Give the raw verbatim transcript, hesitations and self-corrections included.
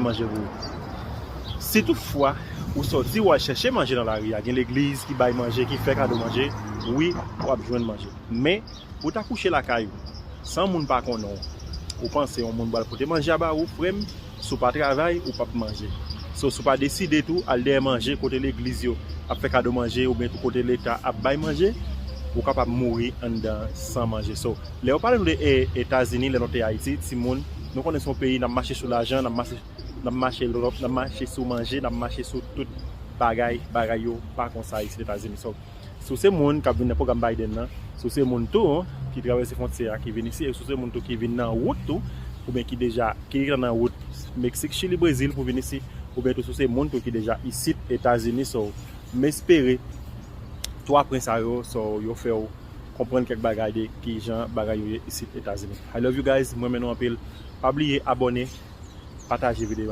manje pou ou. Si toutfwa ou sòti, w al chèche manje nan lari a, gen legliz ki bay manje, ki fè kado manje, wi, w ap jwenn manje. Men, ou ta kouche lakay ou, san moun pa konnen w, ou panse yon moun pral pote manje a ba ou, frè m, si w pa travay, ou p ap manje. So, si w pa deside tou al dèyè manje kote legliz yo ap fè kado manje, oubyen tou kote Leta ap bay manje, ou kapab mouri anndan san manje. So, lè yo pale nou de e, Etazini, lè nou te Ayiti, timoun, nou konnen se yon peyi n ap mache sou lajan, n ap mache, n ap mache lòt, n ap mache sou manje, n ap mache sou tout bagay, bagay yo pa konsa isit Etazini. So, si w se moun k ap vin nan pwogram Biden nan, si w se moun tou ki travèse fwontyè a, ki vin isi, e si w se moun tou ki vin nan wout tou, oubyen ki deja, ki gentan nan wout Meksik, Chili, Brezil pou vin isi, oubyen tou si w se moun tou ki deja isit Etazini, so, m espere twa pwen sa yo, so, yo fè w konprann kèk bagay de kijan bagay yo ye isit Etazini. I love you guys, mwen renmen nou anpil. Pa bliye abòne, pataje videyo a.